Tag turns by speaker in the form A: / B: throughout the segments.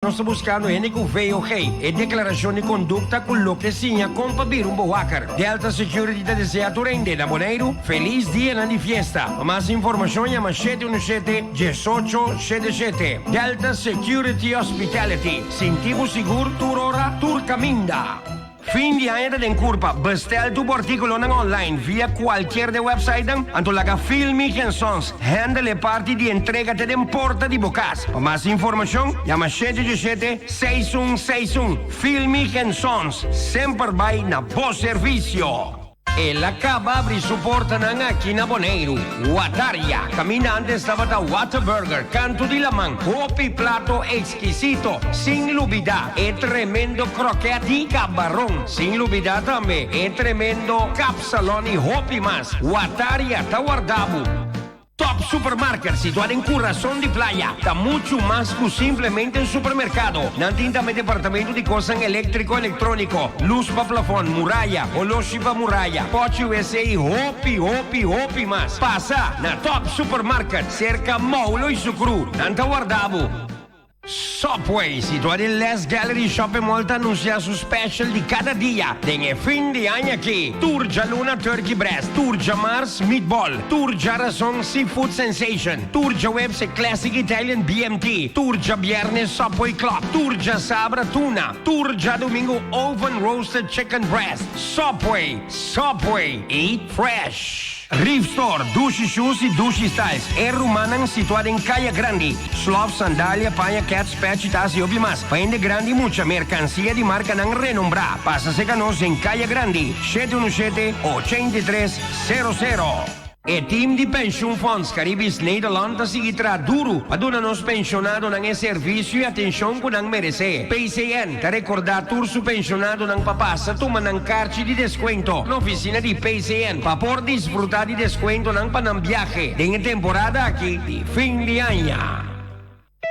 A: Nos ta buskando hende ku VOG, e deklarashon di kondukta ku loke siña kon pa bira un bewaker. Delta Security ta desea tur hende na Boneiru felis dianan di fiesta. Pa mas informashon yama shete unu shete, diesocho shete shete. Delta Security Hospitality, sinti bo sigur tur ora, tur kaminda. Fin di aña ta den kurpa, bestel tur bo artíkulonan online via kualkier den websitenan, anto laga Filmig en Sons handle e parti di entrega te den porta di bo kas. Pa mas informashon, yama shete ocho shete, seis un seis un. Filmig en Sons, semper bai na bo servisio! El a kaba abri su portanan aki na Boneiru, Wataria, kaminda antes tabata Whataburger, kantu di laman, hopi plato ekskisito, sin lubidá e tremendo krokèt di kabaron, sin lubidá tambe e tremendo kapsalon i hopi mas. Wataria ta warda bo. Top Supermarket, situá den kurason di playa, ta muchu mas ku simplemente un supermerkado. Nan tin tambe departamento di kosnan eléktriko, elektróniko, lus pa plafòn, muraya, oloshi pa muraya, pòchi wc i hopi, hopi, hopi mas. Pasa na Top Supermarket, serka Moulo i Sukru. Nan ta warda bo. Subway, situá den Les Gallery Shopping Mall ta anunsiá su special di kada dia den e fin di aña aki, Tur djaluna Turkey Breast, tur djamars Meatball, tur djarason Seafood Sensation, tur djaweps e Classic Italian BMT, tur djabièrnes Subway Club, tur djasabra Tuna, tur djadumingu Oven Roasted Chicken Breast. Subway, Subway, eat fresh! Reef Store, Dushi Shoes y Dushi Styles, e rumannan situa den Kaya Grandi. Slof, sandalia, paña, kets, pechi, tas y hopi mas. Pa hende grandi y mucha, mercancia di marcanan renombra. Pasa seca nos den Kaya Grandi, 717 83 00. E team di Pensioenfonds Caribisch Nederland ta sigui traha duru pa duna nos pensionadonan e servicio y atencion cu nan merece. PCN ta recorda tur su pensionadonan pa pasa tuma nan karchi di descuento na oficina di PCN pa por disfruta di descuentonan pa nan biahe den e temporada aki di fin di aña.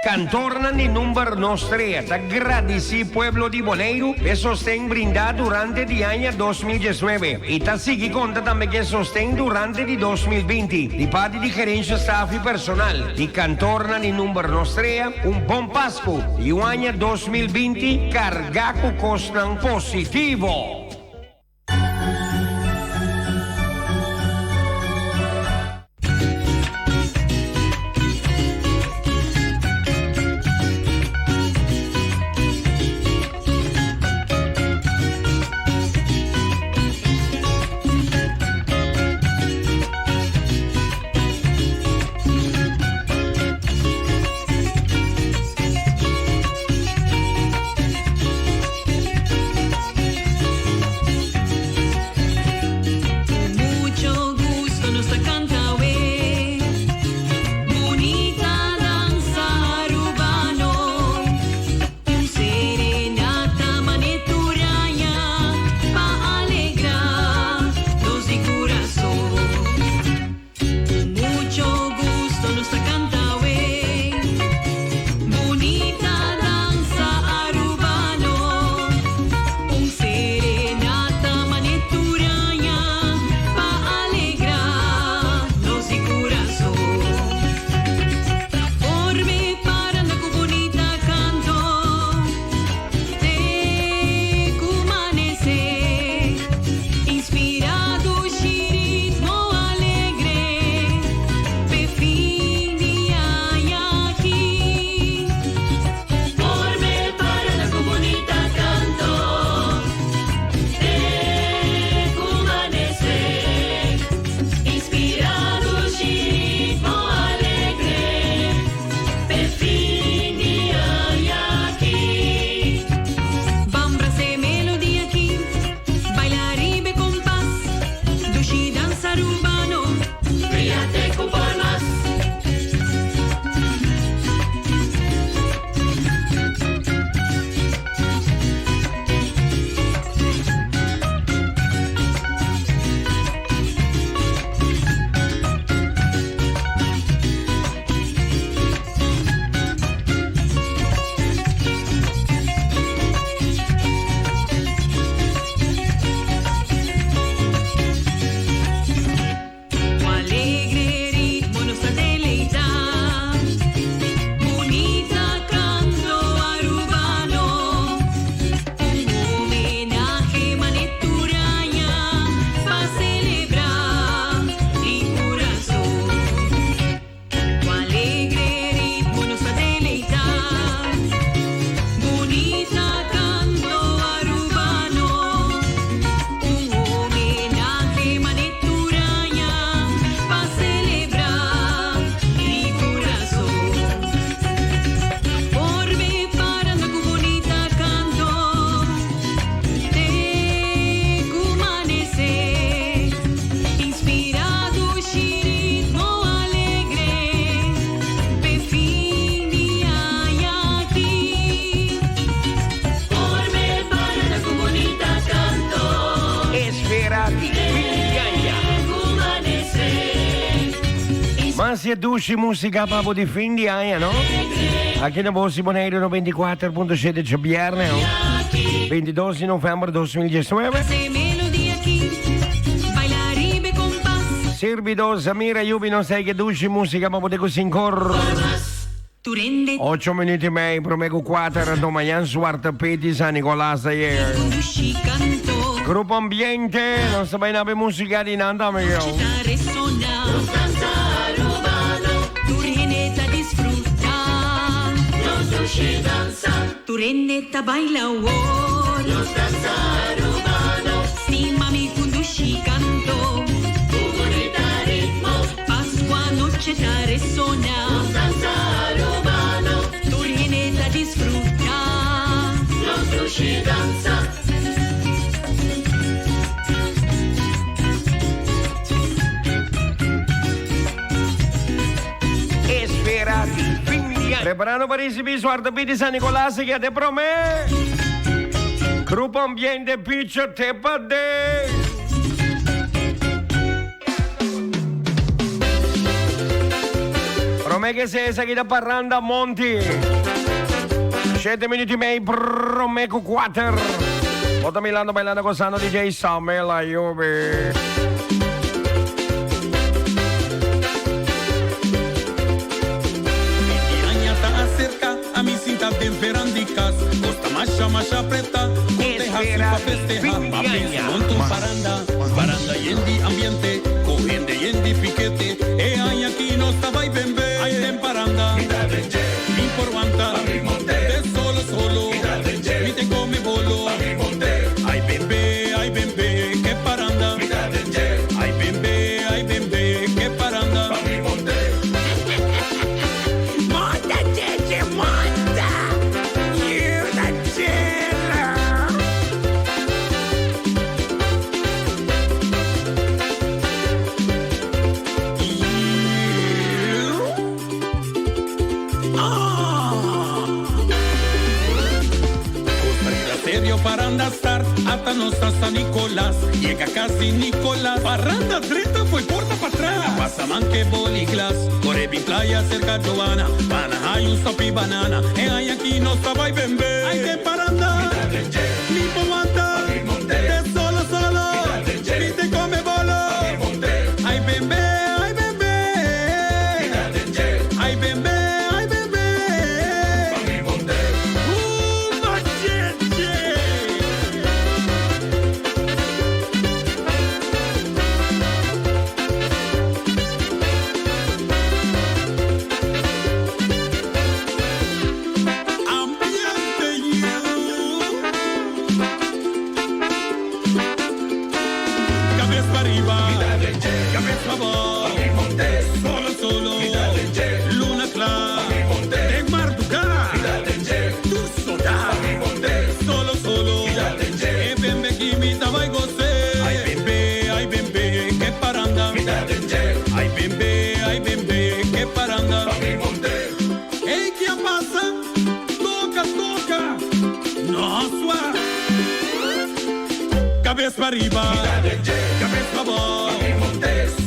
A: Kantornan di number Nos Trea ta gradici pueblo di Boneiru p'e sosten brinda durante di aña 2019 y ta sigui conta tambe k'e sosten durante di 2020 di parti di gerencia, staf y personal di Kantornan di number Nos Trea. Un bon Pascu y un aña 2020 carga cu cosnan positivo. Hacia dushi música pa bo di fin di aña, no? Aki na Bos di Boneiru 94.7 djabièrnè, 22 di novèmber 2019. Sirbidó Zamira Yubi nos ta e dushi música pa bo te ku sinkor. Ocho minuut i mei promé ku kuater anto mañan Zwarte Piet i San Nicolas ta yega. Grupo Ambiente, nos ta bai na be música di nan tambe yo.
B: Pascua noche ta resona. Nos danza Arubano. Tur hende ta disfruta. Nos dushi danza.
A: Espera di fin di aña. Preparando pa ricibi Zwarte Piet di San Nicolas y te prome. Grupo Ambiente Picho Tepa Day. Prome que se esaki ta Parranda Monti. Shete minuut y mei prome cu cuater. Bo ta milando, bailando, gozando DJ Samuel Ayubi.
C: Di aña ta acerca, a mi sinta den veran di cas. Cos ta masha masha preta, con te haci pa festeha. Pa pensa monta un paranda, paranda yen di ambiente, cu hende yen di pikete. E aña aki nos ta bai bembe. Ay den paranda, mi por wanta, te solo solo, mi te come bolo. Ay bembe, ay bembe, ke paranda. Ay bembe, ay bembe, ke paranda.
A: Monta, Cheche, monta! Yuda Chela!
C: Costa Rica serio paranda start ata nos ta San Nicolas Yega cas di Nicolas Paranda drenta fo'i porta patras Pasa man ke boli glas Kore bin playa cerca Joana Pana hay un sopi banana E aña aki nos ta bai bembe Ay den paranda Mi por wanta Te solo solo Mi te come bolo Ay bembe ay bembe Ay bembe ay bembe Uh macheche. Ambiente you. Cabes pariba, cabes pabou, solo solo, luna cla, den marduga, tur soda, solo solo, e bembe ki mi ta bai gose. Ay bembe, ay bembe, ke paranda. Ay bembe, ay bembe, ke paranda. Ey ki a pasa? Toca, toca! No swa! Cabes pariba, cabes pabou,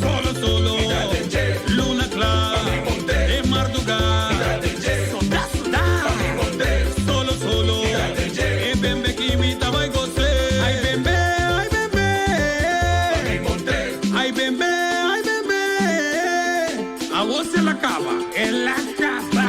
C: solo solo, luna cla, den marduga, soda soda, solo solo, e bembe ki mi ta bai gose. Ay bembe, ay bembe, ay bembe, ay bembe, awor se la caba, el a caba.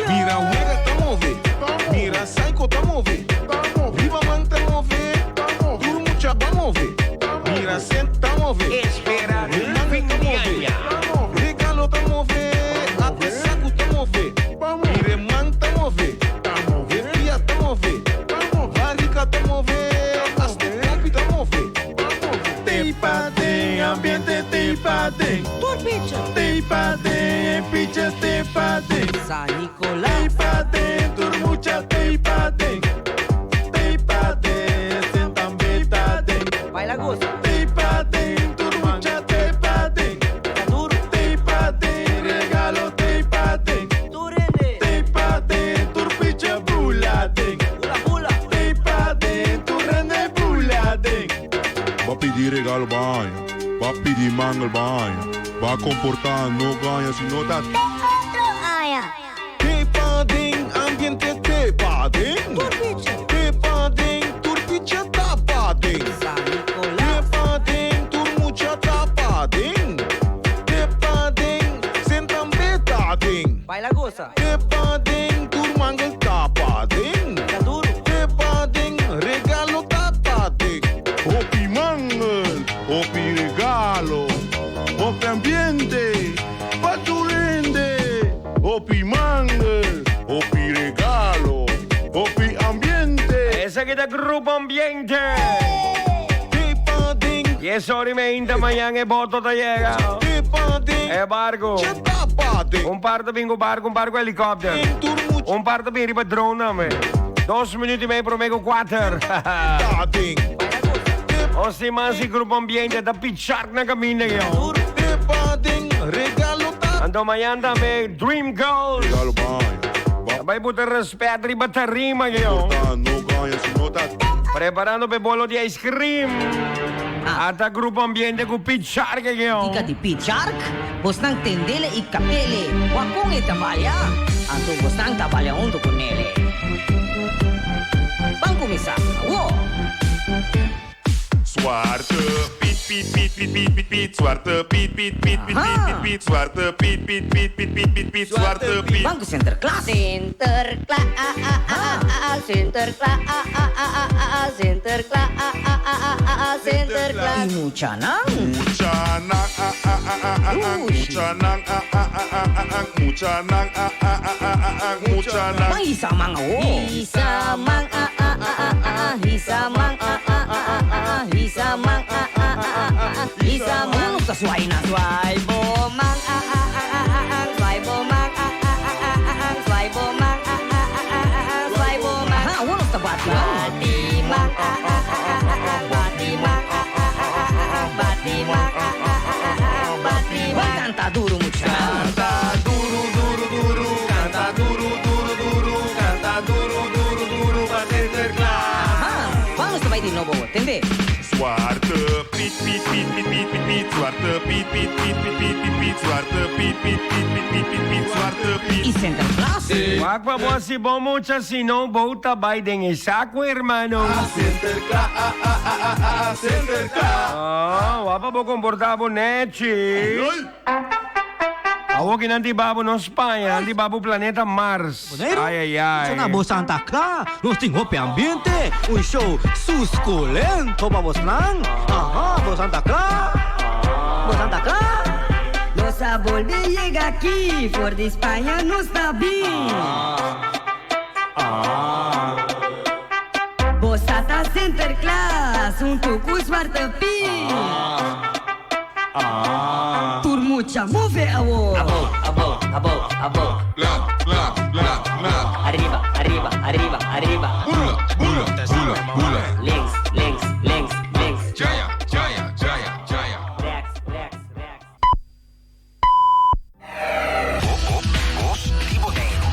D: Mira wega ta move, mira psycho ta move, riba man ta move, tur mucha ba move, mira cent ta move, rumannan ta move, regalo ta move, ate saku ta move, mire man ta move, e pia ta move, barika ta move, hasta e pompi ta move. Tei paden, ambiente tei paden.
E: Tur picha.
D: Tei paden, e picha tei paden.
E: San Nicolas.
D: Tei paden, tur mucha tei paden. Tei paden, sen tambe.
E: mangel baña. Ba comporta no gaña si no ta.
F: Te otro aña.
D: Te paden, ambiente te paden. Te paden, tur picha ta paden. Te paden, tur mucha ta paden. Te paden, sen tambe ta den.
G: Baila goza.
D: Te paden, tur mangel ta paden. Te paden, regalo ta paden.
E: Hopi mangel, hopi regalo. Hopi ambiente, pa tur hende. Hopi mangel, hopi regalo. Hopi ambiente.
A: Esaki ta Grupo Ambiente.
D: Te paden.
A: 10 ora y meinta mañan e boto ta yega.
D: Te paden.
A: E barco.
D: Ta paden.
A: Un par ta bin cu barco, un par cu helicopter. Un par ta bin riba drone tambe. Dos minuut y mei prome cu cuater.
D: Paden.
A: Nos tin mas di Grupo Ambiente ta pichar na caminda yo.
D: Te paden, regalo ta.
A: Anto mañan tambe Dream Girls.
E: Regalo baña.
A: Ta bay buta respet riba tarima yo.
E: Comporta no gaña si no ta.
A: Preparando p'e bolo di ice cream. Ata Grupo Ambiente cu Pit Shark yo.
G: Kika di Pit Shark? Bosnan tendele y capele. Wak con e ta balia? Anto bosnan ta balia hunto cu nele. Ban cuminsa awo!
E: Zwarte Piet, Piet, Piet, Piet, Piet, Piet, Piet, Zwarte Piet, Piet, Piet, Piet, Piet, Piet, Piet, Zwarte Piet, Piet, Piet, Piet, Piet, Piet, Piet, Zwarte Piet.
G: Ban cu Sinterklaas!
F: Sinterklaas, Sinterklaas, Sinterklaas, Sinterklaas.
G: Y muchanan?
E: Muchanan, ah, ah, ah, ah, ah, ah, muchanan, ah, ah, ah, ah, ah, ah, muchanan, ah, ah, ah, ah, ah, ah, muchanan.
G: Ban hisa man awo!
F: Hisa man, ah, ah, ah, ah, ah, hisa man, ah, ah, ah, ah, ah, hisa man, ah, ah, ah, ah, ah, hisa
G: Awo
F: man.
G: nos ta swai nan.
F: Zwaai bo man, ah, ah, ah, ah, ah, ah, zwaai bo man, ah, ah, ah, ah, ah, ah, zwaai bo man, ah, ah, ah, ah, ah, ah, zwaai bo man.
G: Aha, awo nos ta bati man.
F: Bati man, ah, ah, ah, ah, ah, ah, bati man, ah, ah, ah, ah, ah, ah, bati man, ah, ah, ah, ah, ah, ah, bati
G: Ban
F: man.
G: canta duro muchanan.
D: Canta duro, duro, duro, canta duro, duro, duro, canta duro, duro, duro pa Sinterklaas.
G: Aha, ban nos ta bai di nobo, tende.
E: Zwarte Piet, Piet, Piet, Piet, Piet, Piet, Piet, Zwarte Piet, Piet, Piet, Piet, Piet, Piet, Piet, Zwarte Piet, Piet, Piet, Piet, Piet, Piet, Piet, Zwarte Piet.
G: Y Sinterklaas?
A: Wak pa bo hasi bon mucha si no bo ta bai den e saco hermano.
E: Sinterklaas, Sinterklaas.
A: Ah, wak pa bo comporta bo nechi. Awo ki nan tiba bo no Spaña, nan tiba bo planeta Mars.
H: Boneiru,
A: Ai ai ai.
H: Sona bo Santa Cla, nos tin hopi ambiente, un show susculento pa bosnan. Aha, bo Santa Cla, bo Santa Cla.
F: Nos a bolbe yega aki, for di Spaña nos ta bin. Bo sa ta Sinterklaas, hunto cu Zwarte Piet. Tur mucha move awo.
G: Abou, abou, abou, abou.
E: La, la, la, la.
G: Ariba, ariba, ariba, ariba.
E: Bula, bula, bula, bula.
G: Links, links, links, links.
E: Jaya, jaya, jaya, jaya.
G: Rechts, rechts, rechts.
I: Bos di Boneiru.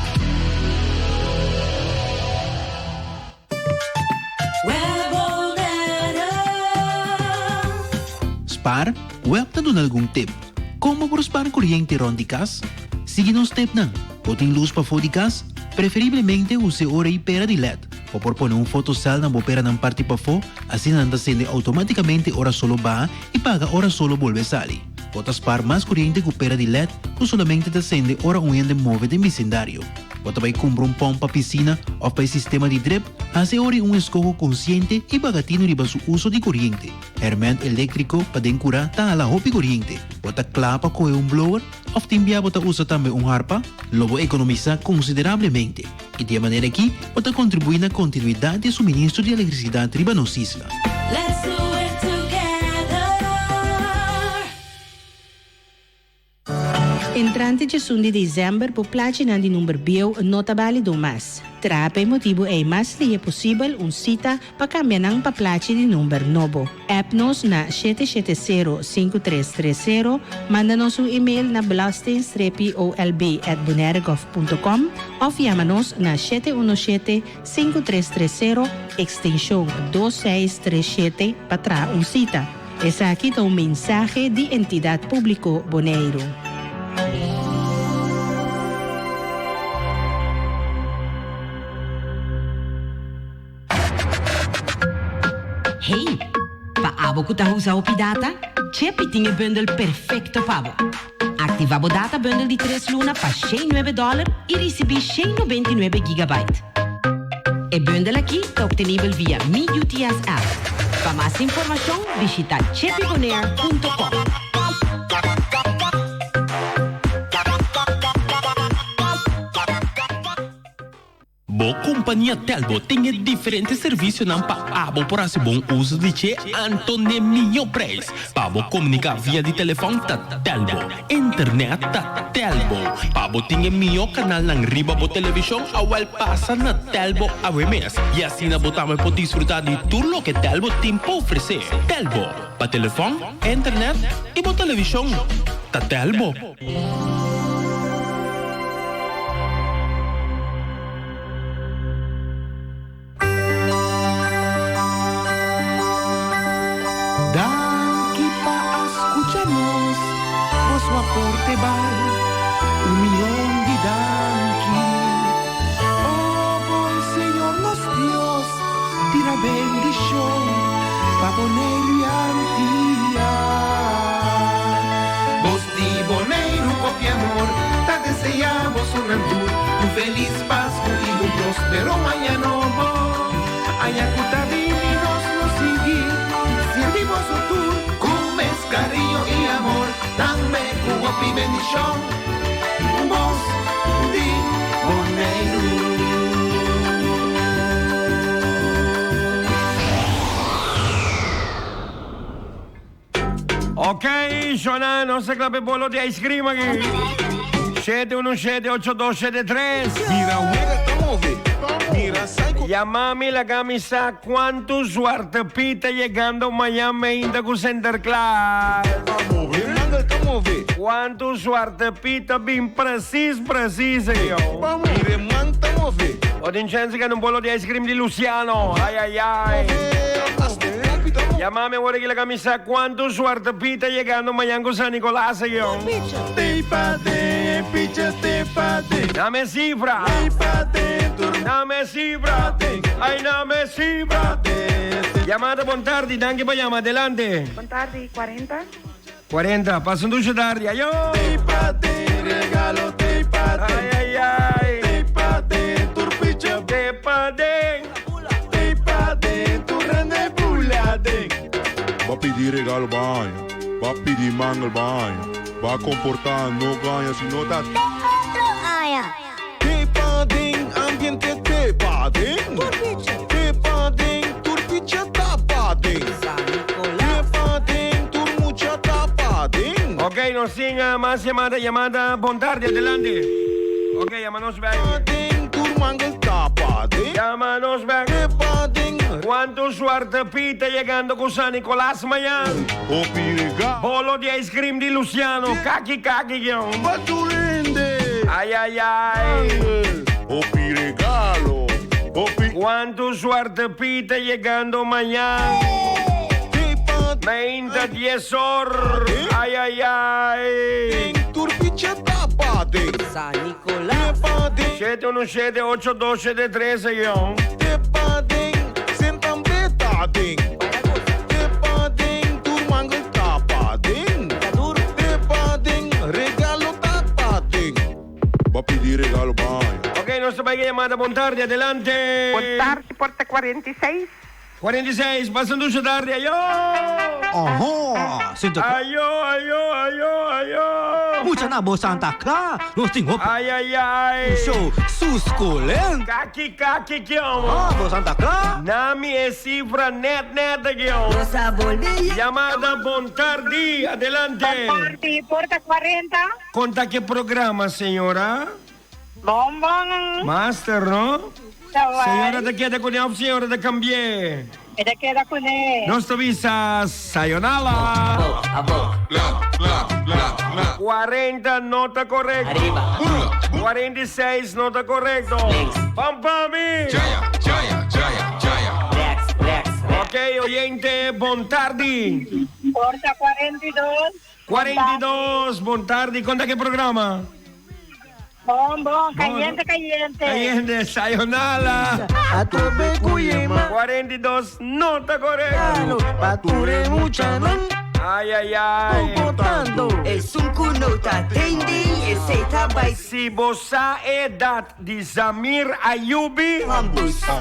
J: Spar, Web ta duna algun tip. Kon bo por spar koriente rònt di kas? Sigui nos tipnan. Bo tin lus pafó di kas? Preferiblemente usa e ora i pera di led. Bo por pone un fotosèl na bo peranan parti pafó, asina nan ta sende outomátikamente ora solo baha i paga ora solo bolbe sali. Bo ta spar mas koriente ku pera di led ku solamente ta sende ora un hende move den bisindario. Bo ta bai kumpra un pòmp pa pisina òf pa e sistema di drip? Hasi e ora un eskoho konsiente i paga tinu riba su uso di koriente. Hèrmènt eléktriko pa den kurá ta hala hopi koriente. Bo ta kla pa kohe un blower òf tin bia bo ta usa tambe un harpa? Lo bo ekonomisá konsiderablemente i di e manera akí bo ta kontribuí na kontinuidat di e suministro di elektrisidat riba nos isla.
B: Let's do it together.
K: Entrante djesun di desèmber bo plachinan di number bieu no ta bálido mas. Traha pa e motibu ei mas lihe posibel un sita pa kambia nan pa plachi di number nobo. App nos na 770 5330, manda nos un email na belasting-olb@bonairegov.com òf yama nos na 717 5330 ekstenshon 2637 pa traha un sita. Esaki ta un mensahe di Entidat Públiko Boneiru.
L: Hey, pa abo ku ta usa hopi data, Chepi tin e bundel perfekto pa bo. Aktivá bo data bundel di tres luna pa 109 dòler i risibí 199 gigabyte. E bundel akí ta optenibel via Mi UTS app. Pa mas informashon bishitá chepibonair.com.
M: Bo kompania Telbo tin e diferente servisionan pa abo por hasi bon uso di dje anto n'e mihó preis. Pa bo komuniká via di telefòn ta Telbo, internet ta Telbo. Pa bo tin e mihó kanalnan riba bo televishon awèl pasa na Telbo awe mes i asina bo tambe por disfrutá di tur loke Telbo tin pa ofresé. Telbo, pa telefòn, internet i bo televishon ta Telbo.
N: Danki pa a skucha nos, boso aporte bal un mion di danki. O bon Señor nos Dios, tira bendishon pa Boneiru i Antia.
D: Bos di Boneiru hopi amor ta deseá boso nan tur un felis Pasku i un prospero aña nobo. Aña ku ta bini nos lo sigui sirbi boso tur ku mes kariño i amor, tambe ku hopi bendishon. Bos di Boneiru.
A: Ok, Shona, nos ta klap e bolo di ice cream aki. 7178273.
D: Mira wega ta move, mira sai ku.
A: Yama mi laga mi sa kuantu Zwarte Piet ta yegando mañan meinta ku Sinterklaas.
D: Ta move, mangel ta move.
A: Kuantu Zwarte Piet ta bin precies precies yo.
D: Mira e man ta move.
A: Bo tin chance gana un bolo di ice cream di Luciano. Ay ay ay. Yama mi awor aki laga mi sa cuanto Zwarte Piet ta yegando mañan cu San Nicolas ayo. Dame cifra. Dame cifra. Ay dame cifra. Yamada bon tardi, danki pa yama. Adelante.
O: Bon tardi, 40.
A: 40, pasa un dusha tardi. Ayo! Ay, ay, ay.
E: Ba pidi regalo ba haña, ba pidi mangel ba haña, ba komportá no gaña si no ta
F: Otro aña.
D: Te paden, ambiente te paden. Te paden, tur picha ta paden. Te paden, tur mucha ta paden.
A: Ok, nos tin mas yamada, yamada. Bon tarde, adelante. Ok, yama nos bek.
D: Paden, tur mangel ta paden.
A: Yama nos bek.
D: Te paden.
A: Cuanto Zwarte Piet ta yegando cu San Nicolas mañan?
E: Hopi regalo.
A: Bolo di ice cream di Luciano, kaki kaki guion. Ay ay ay.
E: Hopi regalo, hopi.
A: Cuanto Zwarte Piet ta yegando mañan? Meinta dies or. Ay ay ay. 717 8273 guion.
E: Ba pidi regalo ba haña.
A: Ok, nos ta bai ke yamada. Bon tardi, adelante.
O: Bon tardi, porta 46.
A: 46, pasa un dusha tardi, ayo!
H: Oho, sinta kla.
A: Ayo, ayo, ayo, ayo!
H: Mucha na bo Santa Kla, nos tin hopi.
A: Ay, ay, ay!
H: Un show susculento.
A: Kaki, kaki, kion.
H: Oh, bo Santa Kla.
A: Nami e cifra net, net, kion.
F: Nos a bolbe
A: Yamada, bon tardi, adelante.
O: Bon tardi, porta 40.
A: Con ta ke programa, señora?
O: Bon bon.
A: Master, no?
O: Ta bai.
A: Señora ta keda kuné of señora ta kambié?
O: E ta keda kuné.
A: Nos ta bisa sayonala. 40 no ta korekto. 46 no ta korekto. Pam pami! Ok, oyente, bon tardi.
O: Porta 42.
A: 42, bon tardi. Kon ta ku e programa?
O: Bon, bon, cayente, cayente.
A: Cayente, sayonara. 42 no ta korekto. Ay, ay, ay.
F: Esun ku no ta tende, esei ta bai.
A: Si bo sa edat di Zamir Ayubi,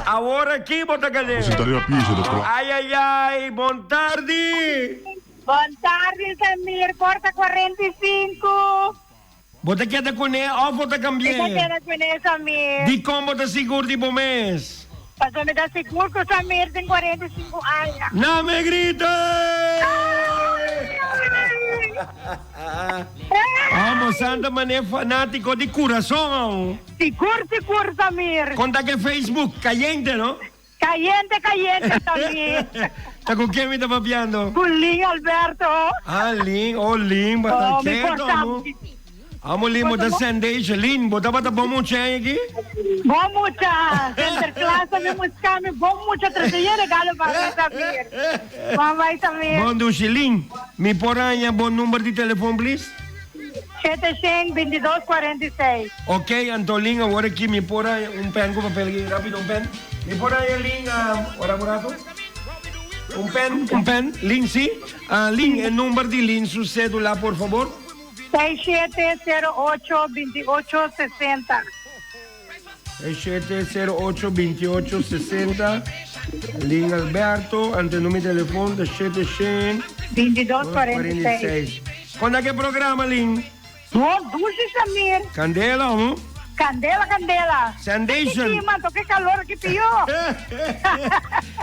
A: awor aki bo ta gané. Ay, ay, ay, bon tardi.
O: Bon tardi, Zamir, porta 45.
A: Bo ta keda kuné òf bo ta kambi'é?
O: Mi ta keda kuné, Samir.
A: Dikon bo ta sigur di bo mes?
O: Pasobra mi ta sigur ku Samir tin 45 aña.
A: Na me grita! Amo santa mané fanátiko di kurason aun.
O: Sigur sigur, Samir.
A: Kon ta ke Facebook? Kayente, no?
O: Cayente cayente tambe.
A: Ta cu ken mi ta papiando?
O: Cu Lin Alberto.
A: Ah Lin, oh Lin, bo ta
O: Oh, mi
A: keto
O: por
A: amo. Amo Lin, bo ta sendation. Lin, bo tabata bon mucha aki?
O: Bon mucha. Sinterklaas a bin busca mi. Bon mucha trece yen regalo pa mi Samir. Bon bai Samir.
A: Bon dushi. Lin, mi por haña bo number di telefon please?
O: Shete shen bintidos kuarenta i seis.
A: Ok, anto Lin awor aki mi por haña un pen ku papel aki rapido un pen. Mi por haña Lin ora un rato? Un pen, un pen, Lin si. Lin e number di Lin su cedula por fabor.
O: 6708 28 60.
A: 6708 28 60 Lin Alberto, anto e numero di telefon ta shete shen
O: 22 46.
A: Kon ta ke programa Lin?
O: Bon dushi Samir.
A: Candela homo.
O: Candela candela.
A: Sandation.
O: Ki clima, toke calor ki pio.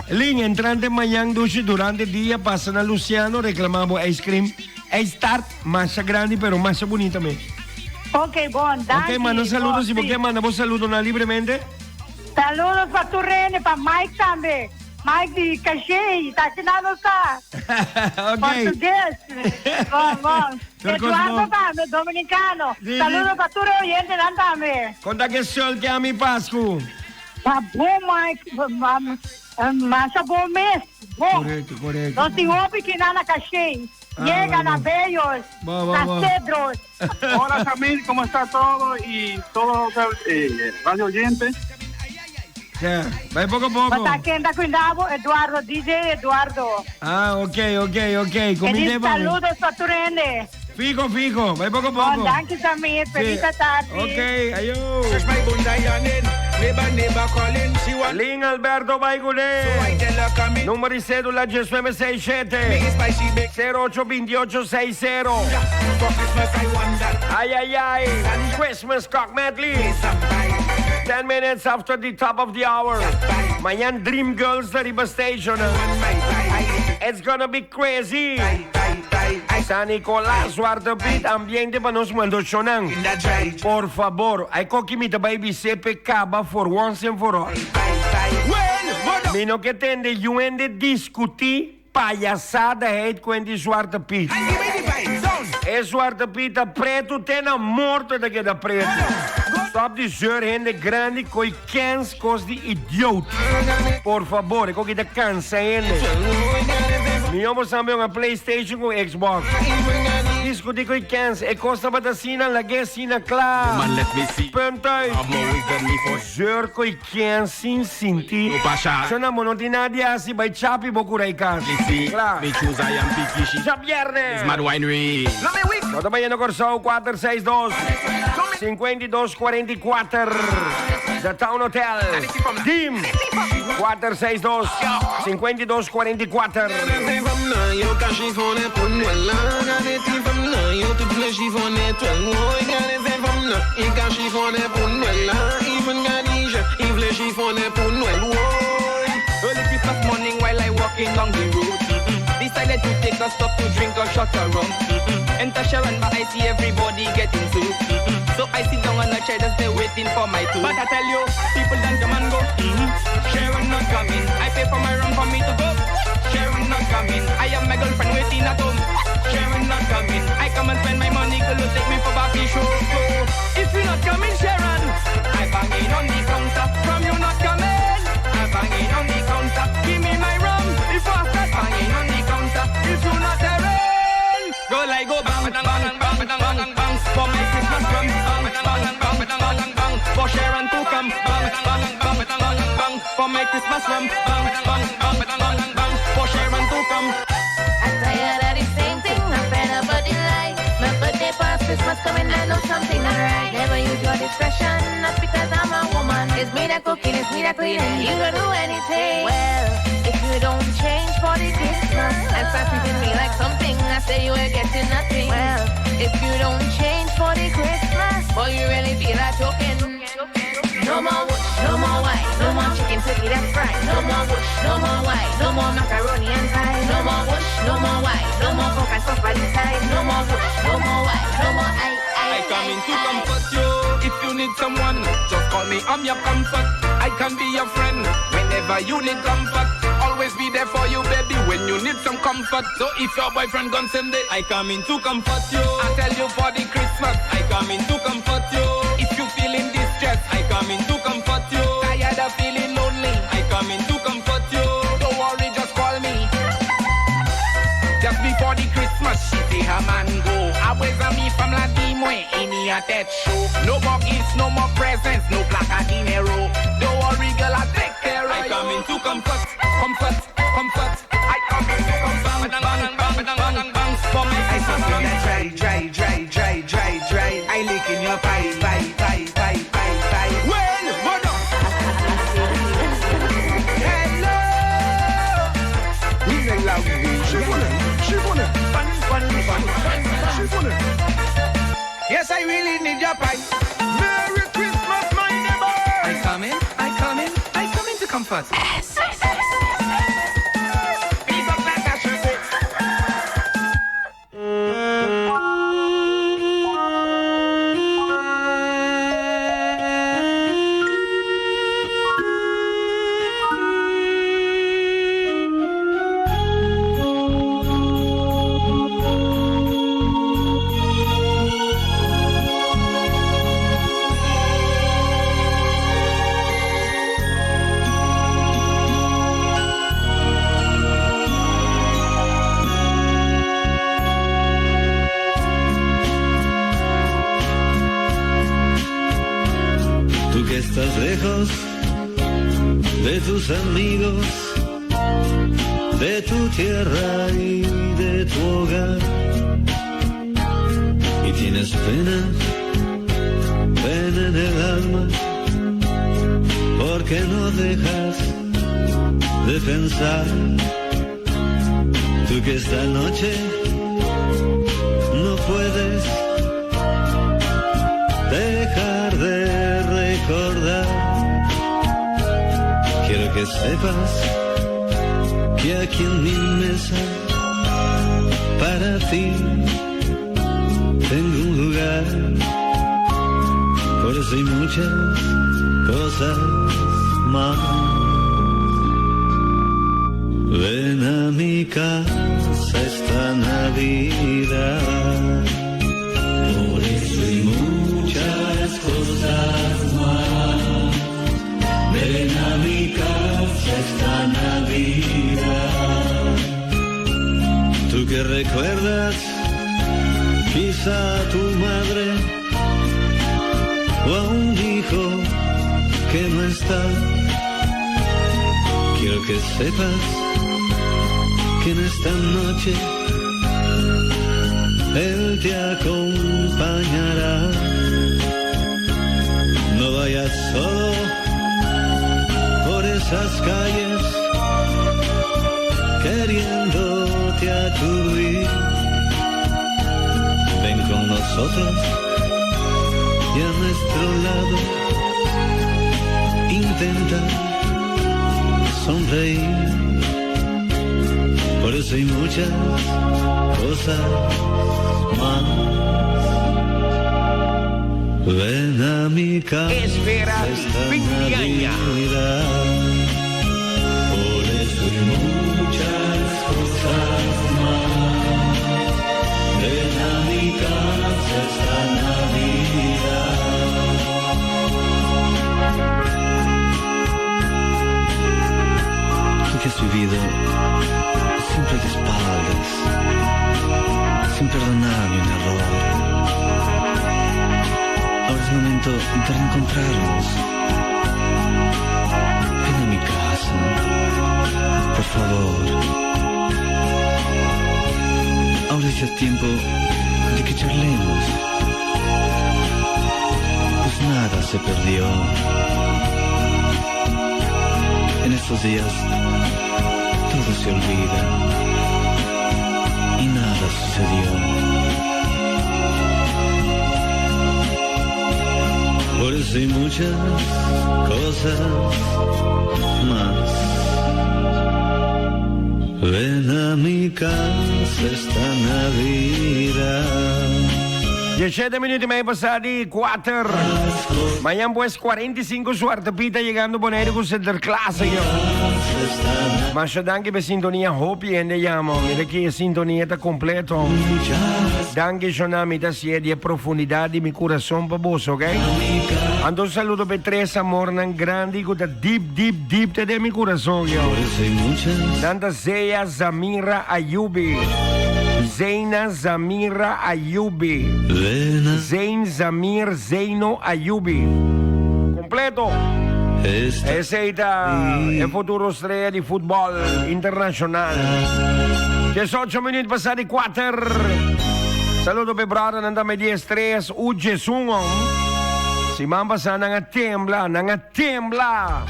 A: Lin, entrante mañan dushi durante dia pasa na Luciano reclama bo ice cream. Ice tart masha grandi pero masha bunita mes.
O: Ok bon, danki.
A: Ok, manda saludo si bo ke manda bo saludonan libremente.
O: Saludos pa tur hende, pa Mike tambe. Mike di Caché, ta asina nos ta.
A: Ok.
O: Portugues. Bon, bon.
A: Tur cos
O: Eduardo
A: bon.
O: tambe, dominicano.
A: Si, si.
O: Saludo pa tur e oyentenan tambe.
A: Con ta ke sol ke ami Pascu?
O: Ta bon Mike, masha bon mes. Bon.
A: Correcto, correcto.
O: Nos tin hopi kinan na Caché.
A: Ah,
O: Yega na
A: bueno.
O: Bellos,
A: Bo, bo,
O: na
A: bo.
O: Cedros.
P: Hola Samir, ¿cómo está todo? Y todos los eh, radio oyentes.
A: Ya, bai poco poco.
O: Bata kenda cuidado, Eduardo, DJ Eduardo.
A: Ah, ok, ok, ok.
O: Feliz
A: Cominde pa mi.
O: saludos pa tur hende.
A: Fijo, fijo. Bai poco
O: Bon,
A: poco.
O: danki Samir. Feliz
A: Sí.
O: tarde.
A: Ok, ayo. Lin Alberto bai kuné. Numero di cédula 1967 082860. Ay, ay, ay. Christmas Cock Medley. 10 minutes after the top of the hour. Mañan Dream Girls ta riba station. It's gonna be crazy. San Nicolas, Zwarte Piet, ambiente pa nos mandoshonan. Por favor, ay koki mi ta bai bis'é p'e kaba for once and for all. Mi no ke tende yu hende diskutí payasada heit ku hende Zwarte Piet. E Zwarte Piet ta pretu te na morto e ta keda pretu. Stop di zeur hende grandi koi kens kos di idioot. Por favor, e koki ta kansa hende. Mihó bo sambe un PlayStation ku Xbox. Diskutí koi kens, e kos tabata asina, lag'é asina kla. Punt uit. Zeur koi kens sin sinti. Shona bo no tin nada di hasi, bai chapi bo kura e kas. Kla. Djabièrnè. No ta bayendo Kòrsou, kuater seis dos, 52 44, The Town Hotel. Team, kuater seis dos, 52 44.
Q: Early Christmas morning while I walking down the road. Decided to take a stop to drink a shot of rum. Enter Sharon, but I see everybody getting soup. So I sit down on a chair just there waiting for my turn. But I tell you, people don't come and go. Sharon not coming. I pay for my rum for me to go. Sharon not coming. I have my girlfriend waiting at home. Sharon not coming. I come and spend my money, girl, you take me for Bobby show. So if you not coming, Sharon, I banging on the counter. From you not coming, I banging on the counter. Give me my rum before I start banging on the counter. If you not there. make Christmas rum. Bang, bang, bang, bang, bang, for Sharon to come.
R: I'm tired of the same thing. I'm fed up of the lie. My birthday past Christmas coming, I know something not right. Never use your discretion, not because I'm a woman. It's me that cooking, it's me that cleaning. You don't do anything. Well, if you don't change for the Christmas and start treating me like something, I say you ain't getting nothing. Well, if you don't change for the Christmas, boy, you really feel like choking. No more whoosh, no more white, no more chicken turkey that's fried. No more whoosh, no more white, no more macaroni and pie. No more whoosh, no more white, no more pork and stuff by the side. No more whoosh, no more white, no more I, I,
Q: I come in to comfort you. If you need someone, just call me. I'm your comfort. I can be your friend whenever you need comfort. Always be there for you, baby, when you need some comfort. So if your boyfriend gone Sunday, I come in to comfort you. I tell you for the Christmas, I come in to comfort you. If you feeling distressed, I come in to comfort you. Tired of feeling lonely, I come in to comfort you. Don't worry, just call me. Just before the Christmas, she say her man go. Always a me from la Dimwe, in a dead show. No more gifts, no more presents, no placa dinero. Don't worry, girl, I take care of I come in to comfort, comfort, comfort. I come in to comfort. Bang, bang, bang, bang, bang, bang, for me.
N: I something that dry, dry, dry, dry, dry, dry. I lick in your pie, pie, pie, pie, pie, pie.
Q: Well, what up?
N: Hello. Yes, I really need your pie.
E: Merry Christmas, my neighbor.
Q: I come in, I come in, I come in to comfort. Piece of black ashes.
S: Tú que estás lejos de tus amigos, de tu tierra y de tu hogar. Y tienes pena, pena en el alma, porque no dejas de pensar. Tú que esta noche no puedes dejar de recordar. Quiero que sepas que aquí en mi mesa para ti tengo un lugar. Por eso hay muchas cosas más. Ven a mi casa esta Navidad. Por eso y muchas cosas más. Ven a mi casa esta Navidad. Tú que recuerdas quizá a tu madre o a un hijo que no está. Quiero que sepas que en esta noche él te acompañará. No vayas solo por esas calles queriéndote aturdir. Ven con nosotros y a nuestro lado intenta sonreír. Por eso hay muchas cosas más. Ven a mi casa
A: Espera
S: esta
A: fin de año.
S: Navidad. Por eso y muchas cosas más. Ven a mi casa esta Navidad.
T: Tú que has vivido siempre de espaldas, sin perdonar ni un error. Ahora es momento de reencontrarnos. Ven a mi casa. Por favor. Ahora es ya tiempo de que charlemos. Pues nada se perdió. En estos días todo se olvida y nada sucedió. Por eso y muchas cosas más. Ven a mi casa esta Navidad.
A: 17 minuut y mei pasá di kuater. Mañan pues 45 Zwarte Piet ta yegando Boneiru ku Sinterklaas, señor. Masha danki pa e sintonia hopi hende yama. Mira ki e sintonia ta kompleto. Danki shona mi ta hasié di e profundidat di mi kurason pa boso, ok? Anto un saludo pa e tres amornan grandi ku ta dip dip dip te den mi kurason, yo. Nan ta Zea Zamira Ayubi. Zeina Zamira Ayubi. Zein Zamir Zeino Ayubi. Completo! Esey ta e futuro strea di futbol internacional. 18 minuut pasa di kuater. Saludo p'e brothernan tambe di Estrellas U11. Siman pasa nan a tembla, nan a tembla!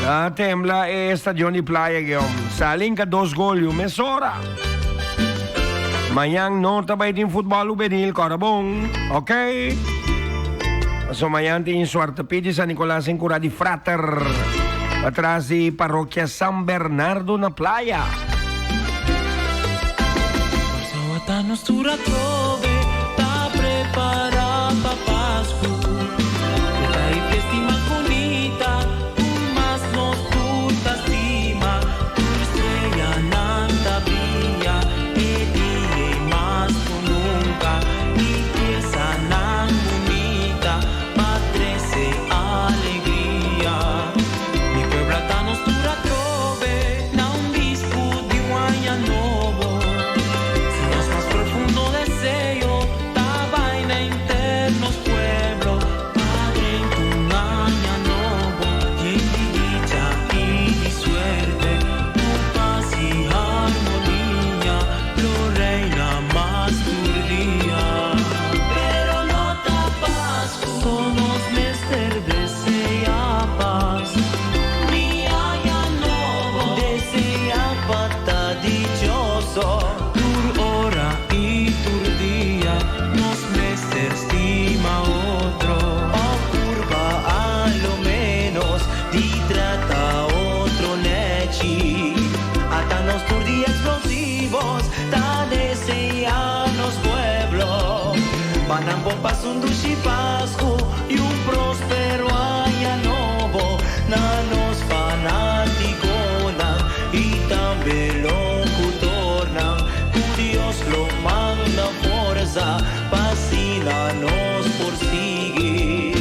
A: Nan a tembla e stadion di Playa Geom. Salinka dos gol yu mesora. Mañan no ta bai tin futbol hubenil, kòrda bon, ok? Paso mañan tin Suerte Piet di San Nicolas en Cura di Frater, patras di Parroquia San Bernardo na Playa.
B: Kòrsou nos tur atrobe ta prepará pa Pasku. E ta e fiesta mas bunita ku mas nos tur ta stima. Tur streanan ta bria e dia ei mas ku nunka. I piesanan bunita pa trese alegria. Mi pueblo ta nos tur atrobe na un bispu di un aña nobo. Si nos mas profundo deseo ta bai na henter nos pueblo pa drenta un aña nobo yen di dicha i di suerte ku pas i harmonia lo reina mas tur dia. Pero no ta Pasku so nos mester desea pas ni aña nobo.
U: Desea pa ta dichoso.
B: Tur ora i tur dia nos mester stima otro.
U: Of purba a lo menos di trata otro nechi. Ata nos tur di explosivos ta desea nos pueblo. Pa nan por pasa un dushi Pascu y un prospero aña nobo na nos fanaticonan y tambe locutornan. Cu Dios lo manda forza pa asina nos por sigui.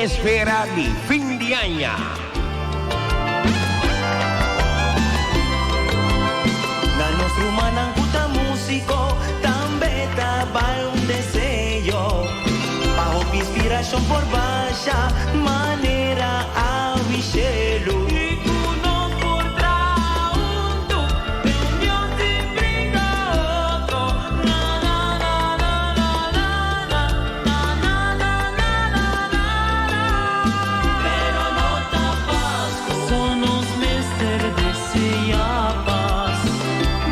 A: Esfera di fin di aña.
U: Na nos rumannan ku ta músiko tambe ta bai un deseo pa hopi inspirashon por basha manera awi shelu.
B: I ku nos por traha huntu den union sin bringa otro na na na na na na na na na na na na na na. Pero no ta Pasku. So nos mester desea pas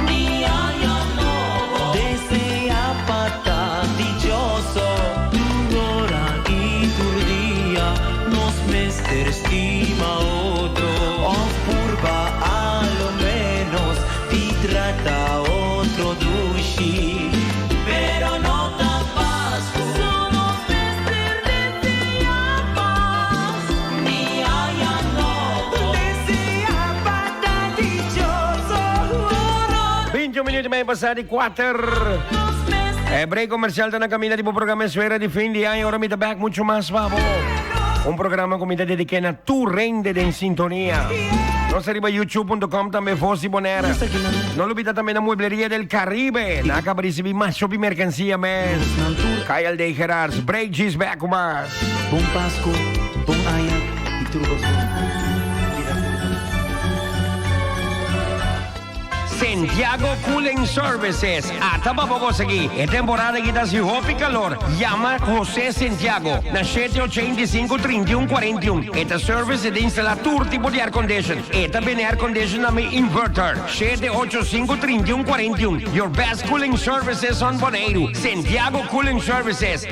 B: ni aña nobo.
U: Desea pa ta dichoso.
B: Tur ora i tur dia nos mester stima otro.
U: Of purba a lo menos di trata otro dushi.
B: Pero no ta Pasku. So nos mester desea pas ni aña nobo.
U: Desea pa ta dichoso.
A: 21 minuut y mei pasa di kuater. E break comercial ta na camina di bo programa Esfera di fin di aña. Ora mi ta back mucho mas pa bo. Un programa ku mi ta dediké na tur hende den sintonia. Nos ta riba youtube.com tambe Voz di Bonaire. No lubida tambe na Muebleria del Caribe. Nan a kaba risibí mas hopi merkansia mes. Kyle D. Gerards, Break G's back ku mas.
B: Bon Pasku, bon aña i tur kos bon.
A: Santiago Cooling Services ata pa bo konsegui e temporada aki ta hasi hopi kalor. Yama Jose Santiago na shete ochenta i sinku, trinta i un, kuarenta i un. E ta service e ta instala tur tipo di aircondition. E ta bende aircondition tambe inverter. Shete ocho sinku, trinta i un, kuarenta i un. Your best cooling services on Boneiru. Santiago Cooling Services.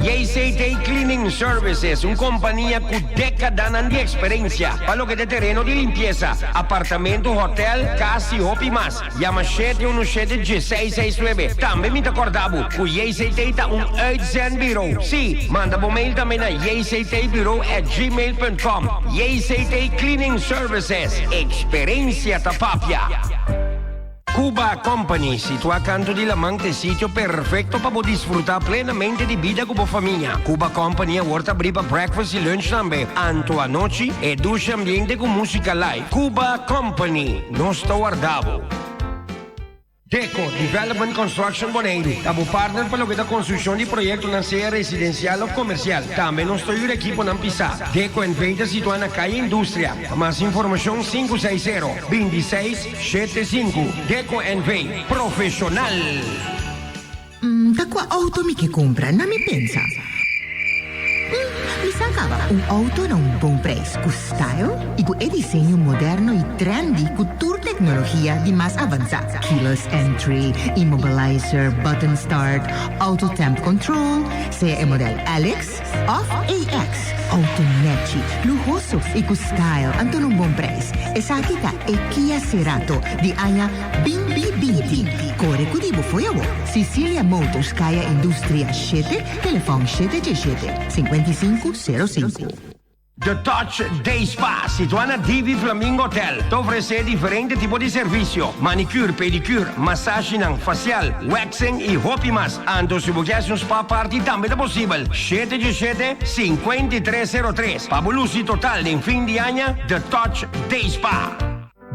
A: JCT Cleaning Services, un kompania ku dékadanan di eksperensia pa loke ta tereno di limpiesa, apartamento, hotèl, kas i hopi mas. Yama shete unu shete dieseis seis nuebe. Tambe mi ta kòrda bo ku JCT ta un uitzendburo. Sí, manda bo mail tambe na jctbureau@gmail.com. JCT Cleaning Services, eksperensia ta papia. Cuba Company, situá kantu di laman, ta e sitio perfekto pa bo disfrutá plenamente di bida ku bo famia. Cuba Company awor ta abrí pa breakfast i lunch tambe. Anto anochi, e dushi ambiente ku músika live. Cuba Company, nos ta warda bo. Deco Development Construction Boneiru ta bo partner pa loke ta konstrukshon di proyektonan sea residensial òf komersial. Tambe nos ta yuda ekiponan pisá. Deco NV ta situá na Kaya Industria. Pa mas informashon, sinku seis sero, binti seis, Shete sinku, Deco NV, Profesional!
C: Mm, ta kua outo mi ke kumpra? Na mi pensa. Mm, mi sa kaba. Un outo na un bon preis, ku style i ku e diseño moderno i trendy ku tur teknologia di mas avansá. Keyless entry, immobilizer, button start, auto temp control, sea e model LX, Òf AX, outo nèchi, luhoso i ku style anto na un bon preis. Esaki ta e Kia Cerato di aña binti binti. Kore ku di bo fo'i awor. Cicilia Motors, Kaya Industria shete, telefòn shete djeshete, 55 05.
A: The Touch Day Spa, situá na Divi Flamingo Hotel, ta ofresé diferente tipo di servisio, manicure, pedicure, masashinan, facial, waxing i hopi mas. Anto si bo ke hasi un spa party tambe ta posibel. Shete djeshete, 53 sero tres. Pa bo lusi total den fin di aña, The Touch Day Spa.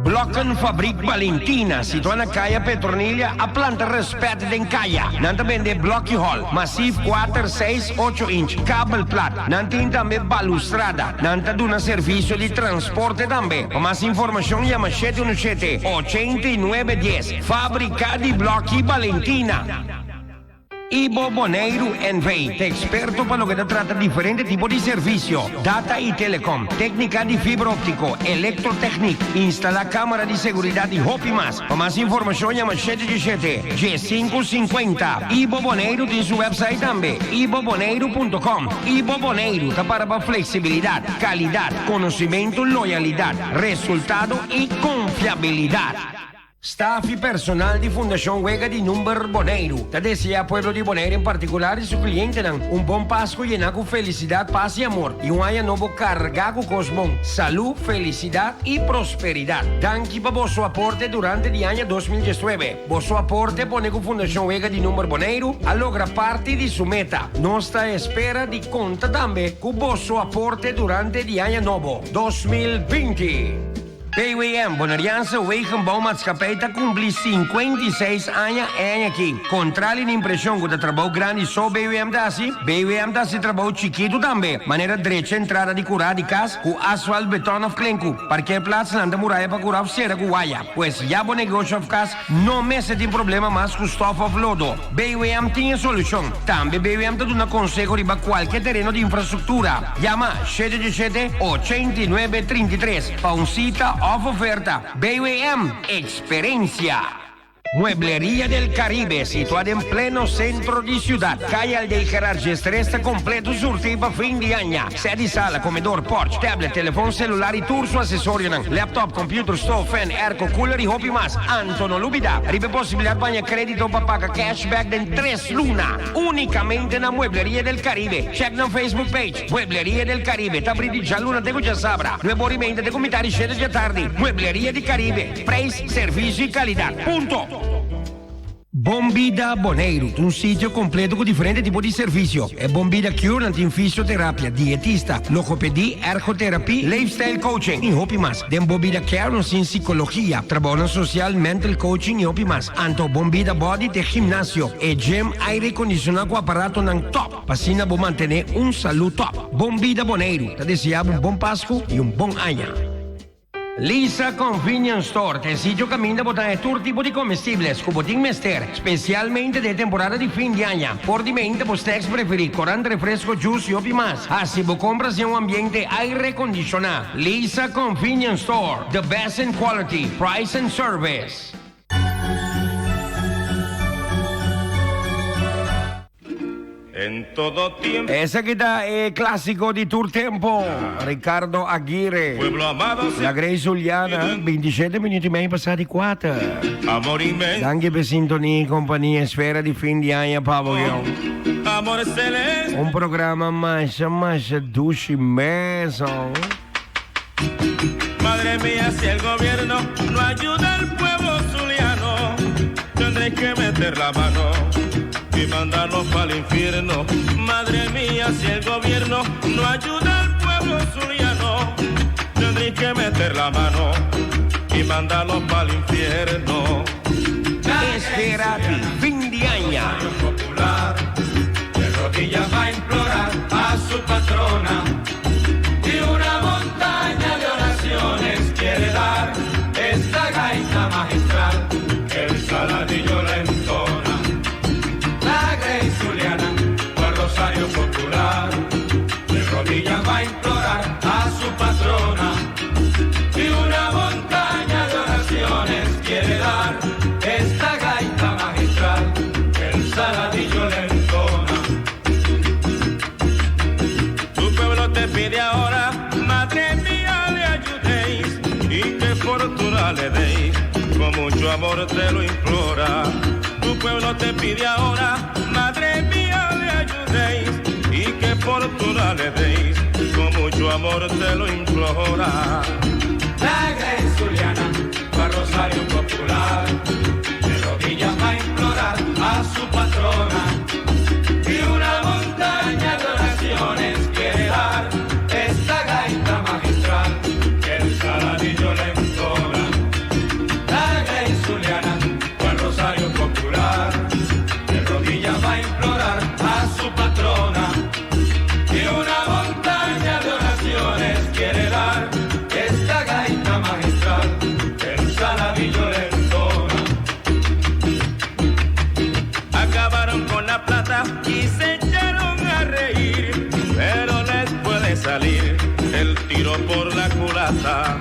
A: Blokkenfabriek Valentina, situá na Kaya Petronilia, a planta rèspèt den kaya. Nan ta bende blòki hòl, masif kuater, seis, ocho inch, kabel plat. Nan tin tambe balustrada. Nan ta duna servisio di transporte tambe. Pa mas informashon yama shete unu shete, ochenta i nuebe dies. Fábrika di Blòki Valentina. Ibo Boneiru NV. ta eksperto pa loke ta trata diferente tipo di servisio, data i telecom, téknika di fibra óptiko, elektrotèknik, instalá kámara di seguridat i hopi mas. Pa mas informashon yama shete djeshete, djesinku sinkuenta. Ibo Boneiru tin su wèpsait tambe, iboboneiru punto com. Ibo Boneiru ta para pa fleksibilidat, kalidat, konosimentu, loyalidat, resultado i konfiabilidat. Staf i personal di Fundashon Wega di Number Boneiru ta deseá pueblo di Boneiru en partikular i su klientenan un bon Pasku yená ku felisidat, pas i amor i un aña nobo kargá ku kos bon, salú, felisidat i prosperidat. Danki pa boso aporte durante di aña 2019. Boso aporte pone ku Fundashon Wega di Number Boneiru a logra parti di su meta. Nos ta espera di konta tambe ku boso aporte durante di aña nobo 2020. BWM, Boneriaanse Wegenbouwmaatschappij, ta kumpli 56 aña e aña aki. Kontrali na impreshon ku ta trabou grandi so BWM ta hasi, BWM ta hasi trabou chikitu tambe, manera drecha entrada di kurá di kas ku asfalt, beton òf klenku, parkeerplaatsnan ta muraya pa kurá òf sera ku waya. Pues ya bo negosio òf kas no mester tin problema mas ku stòf òf lodo. BWM tin e solushon. Tambe BWM ta duna konseho riba kualke tereno di infrastruktura. Yama shete ocho shete, ochenta i nuebe, trinta i tres pa un sita òf oferta. BWM, eksperensia! Muebleria del Caribe, situá den pleno sentro di siudat, Kaya Aldey Gerard Gestres ta kompleto surtí pa fin di aña. Sèt di sala, komedor, pòrch, tablet, telefòn selular i tur su asesorionan, laptop, computer, stof, fan, airco, cooler i hopi mas. Anto no lubida riba e posibilidat pa haña krédito pa paga cashback den tres luna. Únikamente na Muebleria del Caribe. Check nan Facebook page, Muebleria del Caribe. Ta abrí di djaluna te ku djasabra, nuebe ora i meinta te ku mitá di shete djatardi. Muebleria di Caribe, preis, servisio i kalidat. Punto! Bon Bida Boneiru ta un sitio kompleto ku diferente tipo di servisio. E Bon Bida Cure nan tin fisioterapia, dietista, logopedi, ergoterapie, leefstijl coaching i hopi mas. Den Bon Bida Care nos tin sikologia, trabounan sosial, mental coaching i hopi mas. Anto Bon Bida Body ta e gimnasio, e gym aire kondishoná ku aparatonan top pa asina bo mantené un salú top. Bon Bida Boneiru ta deseá bo un bon Pasku i un bon aña. Lisa Convenience Store ta e sitio kaminda bo ta haña tur tipo di comestibles ku bo tin mester, spesialmente den e temporada di fin di aña. Por di meinta bo snacks preferí, korant, refresko, juice i hopi mas. Hasi bo kompras den un ambiente airekondishoná. Lisa Convenience Store, the best in quality, price and service.
E: En todo tiempo.
A: Esaki ta e clásico di tur tempo, Ricardo Aguirre.
E: Pueblo amado,
A: La Grey Zuliana, 27 minuut y mei pasá di cuater.
E: Amor inmenso.
A: Danki p'e sintonia y compania Esfera di fin di aña pa bo yo.
E: Amor celeste.
A: Un programa masha masha dushi mes oh.
E: Madre mía, si el gobierno no ayuda al pueblo zuliano, tendré que meter la mano y mandarlo pa'l infierno. Madre mía, si el gobierno no ayuda al pueblo zuliano, tendré que meter la mano y mandarlo pa'l infierno.
A: Esfera di fin di aña.
E: Popular, de rodillas va a implorar a su patrona y una montaña de oraciones quiere dar esta gaita magistral que el saladillo la entona. La Grey Zuliana, cual rosario popular, de rodillas va a implorar a su patrona y una montaña de oraciones quiere dar esta gaita magistral que el saladillo le entona. Tu pueblo te pide ahora, madre mía, le ayudéis y que fortuna le deis, con mucho amor te lo implora. Tu pueblo te pide ahora, madre mía, le ayudéis y que fortuna le deis, con mucho amor te lo implora.
G: La Grey Zuliana, cual rosario popular, de rodillas va a implorar a su patrona y una montaña de oraciones quiere dar esta gaita magistral que el saladillo le entona. La Grey Zuliana, cual rosario popular, de rodillas va a implorar a su patrona y una montaña de oraciones quiere dar esta gaita magistral que el saladillo le entona.
E: Acabaron con la plata y se echaron a reír, pero les puede salir el tiro por la culata.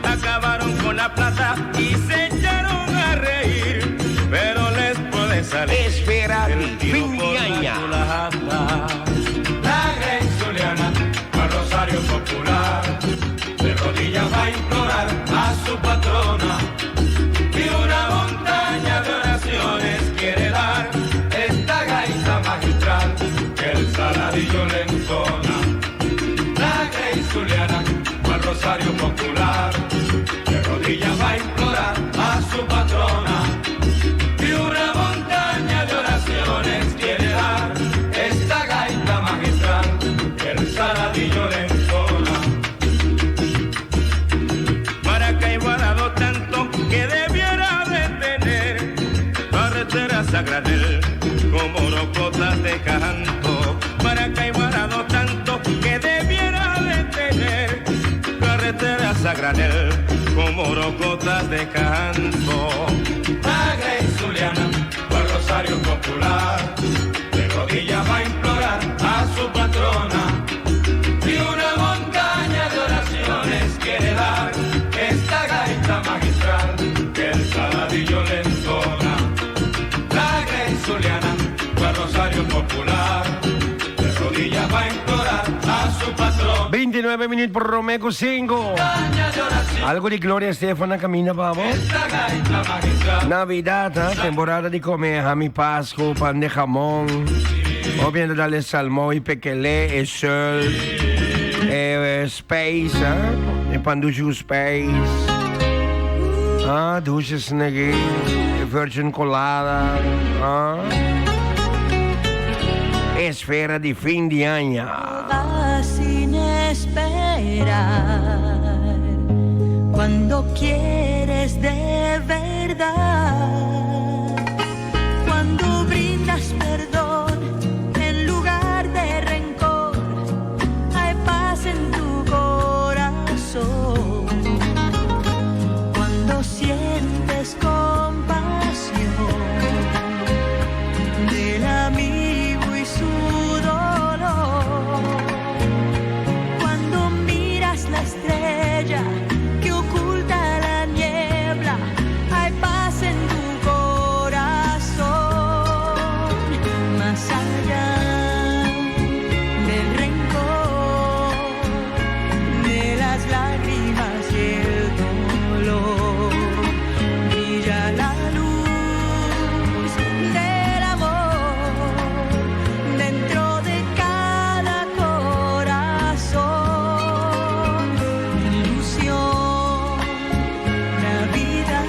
E: Acabaron con la plata y se echaron a reír, pero les puede salir
A: Esfera
E: el
A: di
E: tiro
A: fin
E: por
A: di
E: la
A: aña.
E: culata.
G: La Grey Zuliana, cual rosario popular, de rodillas va a implorar a su patrona y una montaña de oraciones quiere dar esta gaita magistral que el saladillo le entona. La Grey Zuliana, cual rosario popular, de rodillas va a implorar a su patrona y una montaña de oraciones quiere dar esta gaita magistral que el saladillo le entona.
E: Maracaibo ha dado tanto que debiera de tener carreteras a granel como rocotas de canto. Maracaibo ha dado tanto que debiera de tener carreteras a granel como rocotas de canto.
G: La Grey Zuliana, cual rosario popular, de rodillas va a implorar a su patrona y una montaña de oraciones quiere dar esta gaita magistral que el saladillo le entona. La Grey Zuliana, cual rosario popular, de rodillas va a implorar a su patrona.
A: 29 minuut promé ku sinku. Algo di Gloria Estefan a kaminda pa bo.
G: Esta gaita magistral.
A: Navidad, ha? Temporada di come hami pascu, pan de jamón. Hopi hende ta dal e salmón y pekelé, e sul, e spijs, ha? E pan dushi ku spijs. Ah, dushi snegi. Virgin Colada. Ah? Esfera di fin di aña.
I: Va sin esperar cuando quieres de verdad. Cuando brindas perdón en lugar de rencor, hay paz en tu corazón. Cuando sientes compasión del amigo y su dolor. Cuando miras la estrella que oculta la niebla, hay paz en tu corazón. Más allá del rencor, de las lágrimas y el dolor, brilla la luz del amor dentro de cada corazón. Ilusión, Navidad,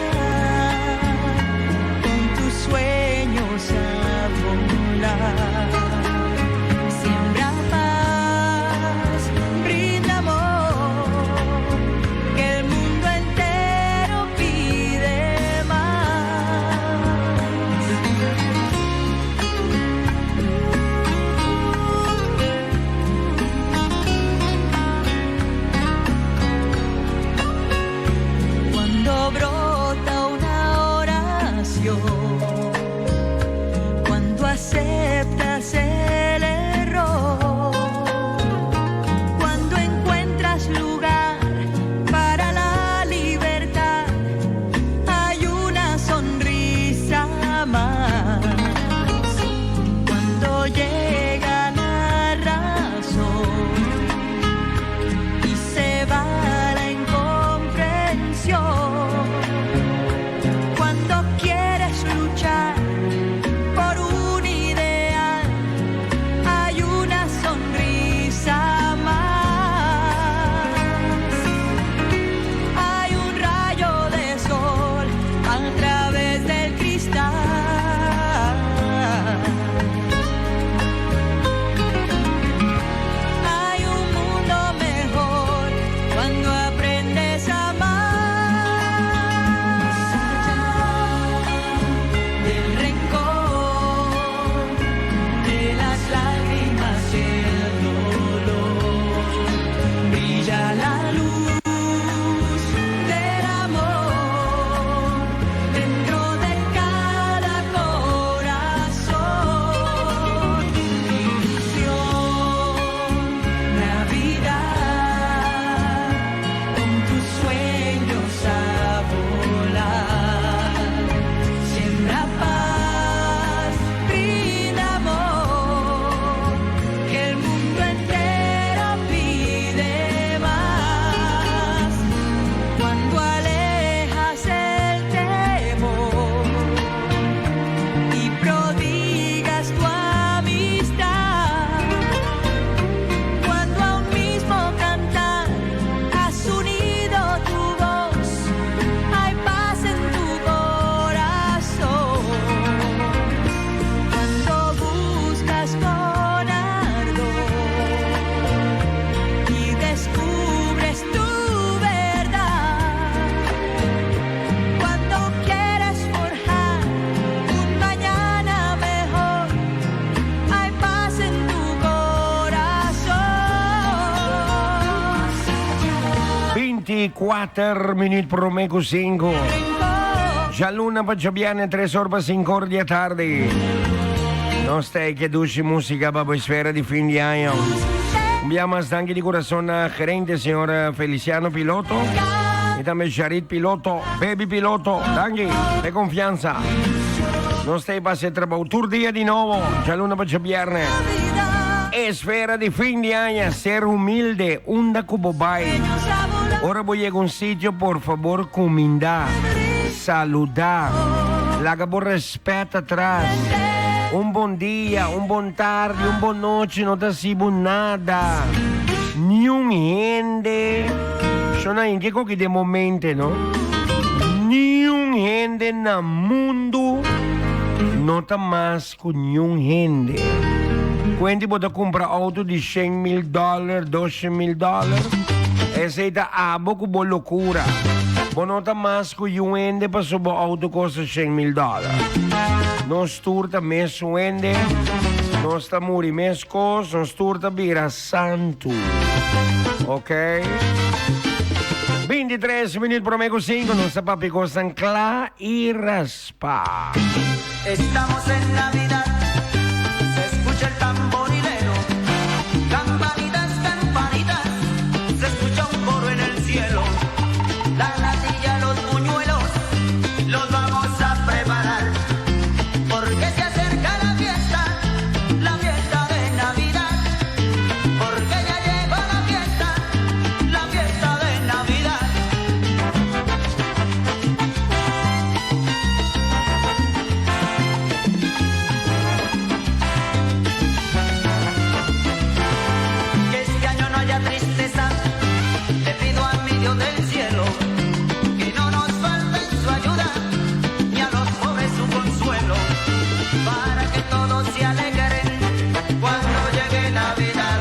I: con tus sueños a volar. Siembra paz, brinda amor, que el mundo entero pide más. Cuando brota una oración, cuando aceptas el error, cuando encuentras lugar para la libertad, hay una sonrisa más. Cuando llega la razón y se va la incomprensión. Cuando quieres luchar por un ideal, hay una sonrisa más. Hay un rayo de sol a través del cristal. Hay un mundo mejor cuando aprendes a amar. Del rencor, de las lágrimas y el dolor, brilla la luz del amor dentro de cada corazón. Ilusión, Navidad, con tus sueños a volar. Siembra paz, brinda amor, que el mundo entero pide más. Cuando alejas el temor y prodigas tu amistad, cuando a un mismo cantar has unido tu voz, hay paz en tu corazón. Cuando buscas con ardor y descubres tu verdad, cuando quieres forjar un mañana mejor, hay paz en tu corazón.
A: 24 minuut prome ku 5. Djaluna pa djabièrnè 3 or pa 5 or di atardi. Nos ta e ke dushi músika pa bo esfera di fin di aña. Un bia mas danki di kurason na gerente señor Feliciano Piloto i tambe Jarit Piloto, Baby Piloto. Danki p'e konfiansa. Nos ta e pa hasi trabou tur dia di nobo, djaluna pa djabièrnè. Esfera di fin di aña, ser humilde unda ku bo bai. Ora bo yega un sitio, por fabor kumindá, saludá, laga bo rèspèt atras. Un bon dia, un bon tardi, un bon nochi no ta hasi bo nada. Niun hende, shona, in ke koki den bo mente, no? Niun hende. hende na mundu no ta mas ku niun hende. Kuenti bo ta kumpra outo di shen mil dòler, doshen mil dòler, esei ta abo ku bo lokura. Bo no ta mas ku yun hende pasobra bo outo kosta shen mil dòler. Nos tur ta mesun hende, nos ta muri meskos, nos tur ta bira santu. Ok? 23 minuut promé ku 5, nos ta papia kosnan kla i raspa.
J: Estamos en Navidad, se escucha el tamborilero, campanitas, campanitas, se escucha un coro en el cielo, la natilla, los buñuelos, los vamos a preparar, porque se acerca la fiesta, la fiesta de Navidad, porque ya llegó la fiesta, la fiesta de Navidad. Que este año no haya tristeza, le pido a mi Dios del cielo que no nos falte su ayuda, ni a los pobres su consuelo, para que todos se alegren cuando llegue Navidad.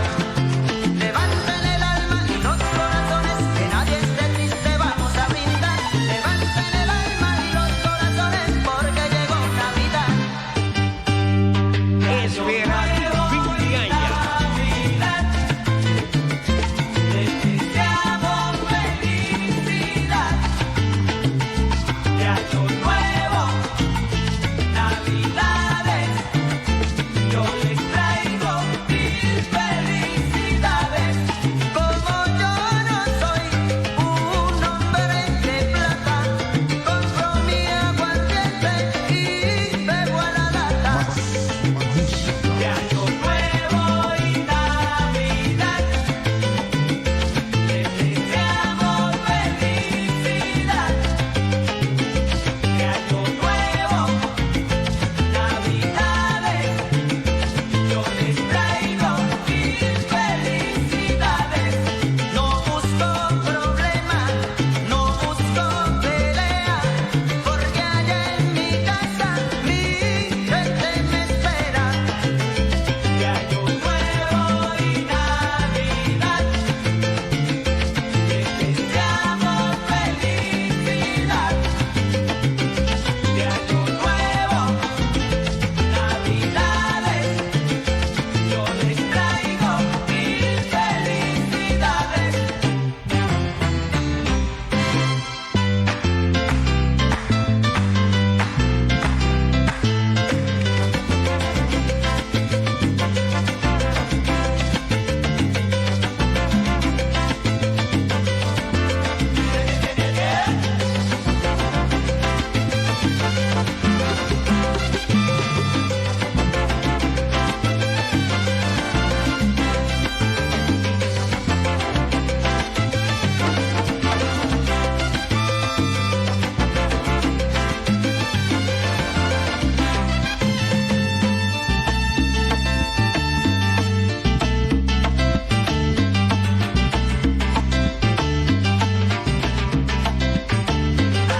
J: Levanten el alma y los corazones, que nadie esté triste, vamos a brindar. Levanten el alma y los corazones, porque llegó Navidad.
A: Espera fin di aña.
J: Navidad, les deseamos felicidad. De año nuevo, Navidades, yo les traigo mil felicidades. Como yo no soy un hombre de plata, compro mi aguardiente y bebo a la lata. De año nuevo y Navidad, les deseamos felicidad. De año nuevo, Navidades, yo les traigo mil felicidades. No busco problemas, no busco pelea, porque allá en mi casa mi gente me espera. De año nuevo y Navidad, les deseamos felicidad. De año nuevo, Navidades, yo les traigo mil felicidades.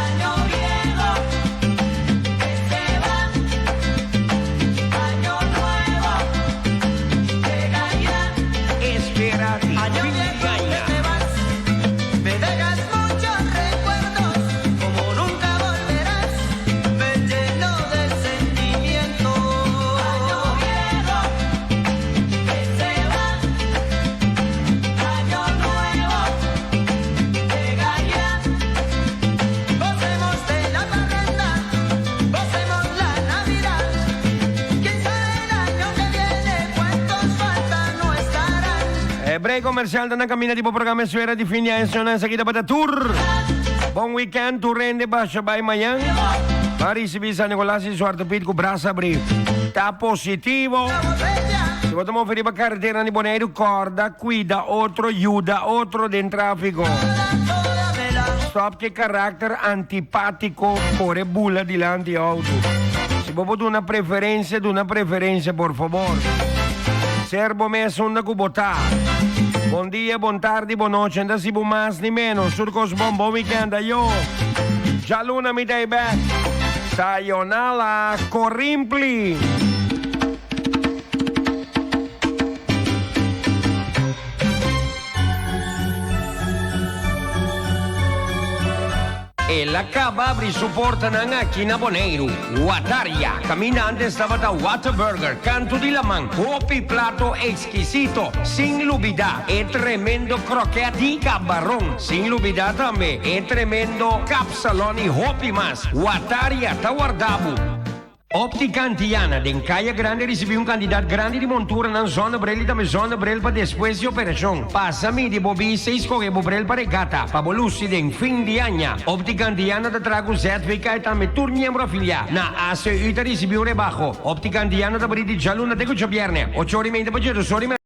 J: Año viejo que se va, año nuevo llega ya.
A: Espera
J: Año
A: fin di
J: viejo que
A: aña.
J: te vas, me dejas muchos recuerdos, como nunca volverás, me lleno de sentimiento. Año viejo que se va, año nuevo llega ya. Gocemos de la parranda, gocemos la Navidad. Quién sabe el año que viene cuántos faltan no estarán.
A: E break comercial ta na caminda di bo programa Esfera di Fin di Aña Señornan esaki tabata tur. Bon weekend tur rende basha bai mañan pa ricibi San Nicolas y Zwarte Piet cu brasa abri. Ta positivo. Si bo ta move riba carretera di Boneiru corda cuida otro yuda otro den trafico. Stop ke karakter antipatiko kore bula dilanti outo. Si bo por duna preferensia, duna preferensia por fabor. Ser bo mes unda ku bo ta. Bon dia, bon tardi, bon nochi. Anda si bo mas ni menos. Tur kos bon, bon weekend. Ayo. Djaluna mi ta ei bek. Sayonala, Corimpli. El a kaba abri su portanan aki na Boneiru. Wataria, kaminda antes tabata Whataburger, kantu di laman, hopi plato ekskisito, sin lubidá e tremendo krokèt di kabaron, sin lubidá tambe e tremendo kapsalon i hopi mas. Wataria ta warda bo. Optica Antiana den Kaya Grande ricibi un cantidad grandi di monturanan zonnebril y tambe zonnebril pa despues di operacion. Pasa midi bo bista y scoge bo bril pa regata pa bo luci den fin di aña. Optica Antiana ta traha cu ZVK y tambe tur miembro afilia na ACU ta ricibi un rebaho. Optica Antiana ta bri di djaluna te cu djabierne, ocho ora y media pa djedos ora y.